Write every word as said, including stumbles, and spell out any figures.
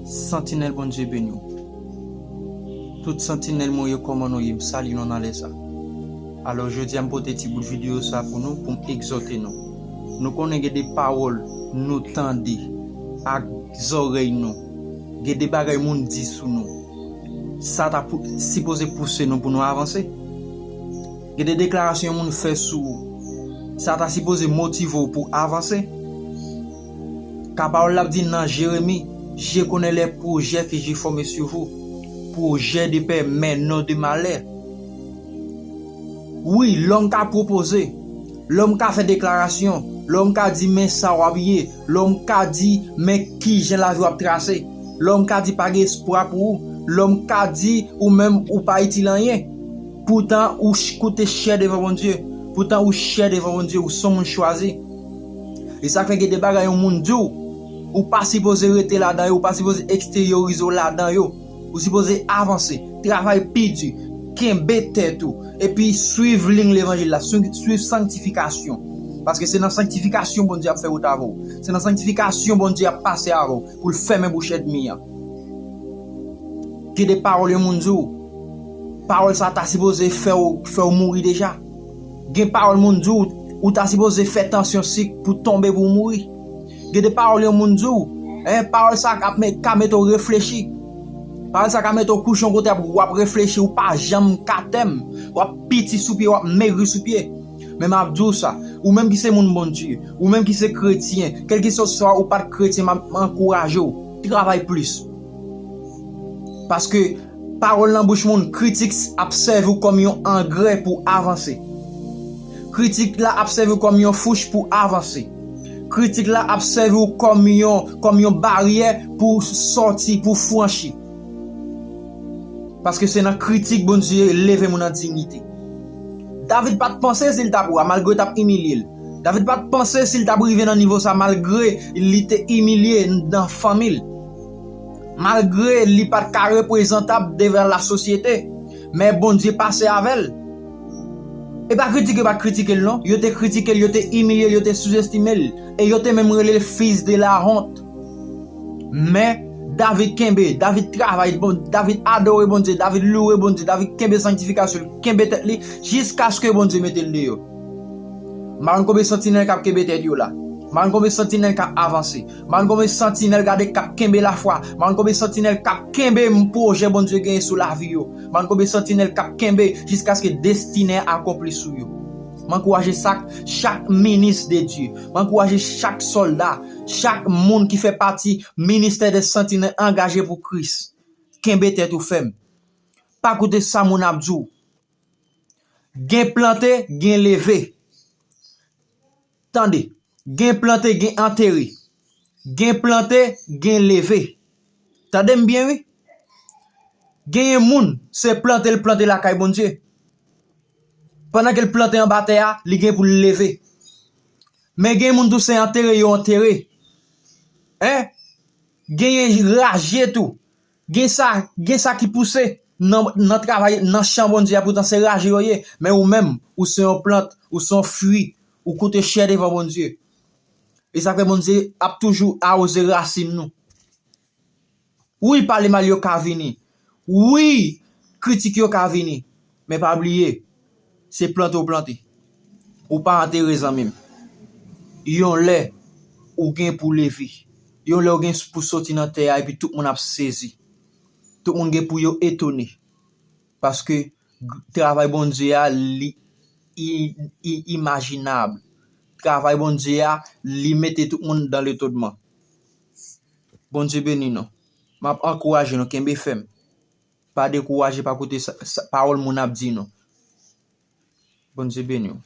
Santinèl Bondye beni w. Tout santinèl mwen yo, kòman nou ye? M salye nou nan lè sa. Alò, jodi a m pote ti bout videyo sa pou nou, pou m egzòte nou. Nou konnen gen de pawòl nou tande ak zòrèy nou. Gen de bagay moun di sou nou. Sa ta pou, sipoze pouse nou pou nou avanse. Gen de deklarasyon yon moun fè sou ou. Sa ta sipoze motive w pou avanse. Ka pawòl la ap di nan Jeremi, je connais les projets que j'ai formés sur vous, projets de paix, mais non de malheur. Wi, lòm ka pwopoze, lòm ka fè deklarasyon, lòm ka di men sa w ap ye, lòm ka di men kijan lavi w ap trase, lòm ka di pa gen espwa pou ou, lòm ka di ou menm ou pa itil anyen. Poutan ou ch- koute chè devan Bondye. Poutan ou chè devan Bondye, ou se yon moun chwazi. E sa k fè gen de bagay yon moun di w, ou pa sipoze rete ladan yo, ou pa sipoze eksteryorize w ladan yo. Ou sipoze avanse, travay pi di, kenbe tèt ou, epi swiv liy levanjil la, swi- swiv sanktifikasyon. Paske se nan sanktifikasyon Bondye ap fè wout avè w. Se nan sanktifikasyon Bondye ap pase avè w pou l fèmen bouch ènmi an. Gen de pawòl yon moun di w, pawòl sa ta sipoze fè w, fè w mouri deja. Gen pawòl moun di w, ou ta sipoze fè tansyon sik pou tonbe pou w mouri. Gen de pawòl yon moun di w, en, pawòl sa ka, ka mete w reflechi. Pawòl sa ka mete w kouche yon kote, w ap reflechi, ou pa janm ka tèm. W ap piti sou pye, w ap megri sou pye. Men m ap di w sa, ou menm ki se moun Bondye, ou menm ki se kretyen, kèlkeswa ou pa t kretyen, m ap ankouraje w, travay plis. Paske pawòl nan bouch moun, kritik ap sèvi w kòm yon angrè pou avanse. Kritik la ap sèvi w kòm yon fouch pou avanse. Kritik la ap sèvi w kòm yon, kòm yon baryè pou sòti, pou franchi. Paske se nan kritik Bondye leve moun an diyite. David pa t panse si l t ap wa, malgre yo t ap imilye l. David pa t panse si l t ap rive nan nivo sa, malgre li te imilye nan fanmi l. Malgre li pa t ka reprezantab devan lasosyete, men Bondye pase avè l. E pa kritik yo pa t kritike l non. Yo te kritike l, yo te imilye l, yo te souzestime l. E yo te menm rele l fils de la honte. Men, David kenbe, David travay, bon, David adore Bondye, David louwe Bondye, David kenbe sanktifikasyon l, kenbe tèt li, jiskaske Bondye mete l deyò. M pa konn konbyen santinèl k ap kenbe tèt yo la. M pa konn konbyen santinèl k ap avanse. M pa konn konbyen santinèl gade k ap kenbe lafwa. M pa konn konbyen santinèl k ap kenbe pwojè Bondye genyen sou lavi yo. M pa konn konbyen santinèl k ap kenbe jiskaske destine akonpli sou yo. M ankouraje chak, chak minis de Dye. M ankouraje chak sòlda, chak moun ki fè pati ministè de santinèl angaje pou Kris. Kenbe tèt ou fèm. Pa koute sa moun ap di w. Gen plante, gen leve. Tande, gen plante, gen antere. Gen plante, gen leve. Tande m byen, wi. Genyen moun, se plante l plante lakay Bondye. Pandan ke l plante anba tè a, li gen pou l leve. Men gen moun tou se antere yo antere. En? Genyen raje tou. Gen sa, gen sa ki pouse nan, nan travay, nan chan Bondye a, poutan se raje yo ye. Men ou menm, ou se yon plant, ou se yon fwi, ou koute chè devan Bondye. E sa fè Bondye ap toujou awoze rasin nou. Wi, pale mal yo ka vini. Wi, kritik yo ka vini. Men pa bliye, se plante w plante. Ou pa antere, zanmi m. Yon lè, ou gen pou leve. Yon lè, ou gen pou soti nan tè a, epi tout moun ap sezi. Tout moun gen pou yo etone. Paske g- travay Bondye a, li i- i- imajinab. Travay Bondye a, li mete tout moun dan letonman. Bondye beni nou. M ap ankouraje nou, kenbe fèm. Pa dekouraje, pa koute sa, sa, pawòl moun ap di nou. Bondye beni w.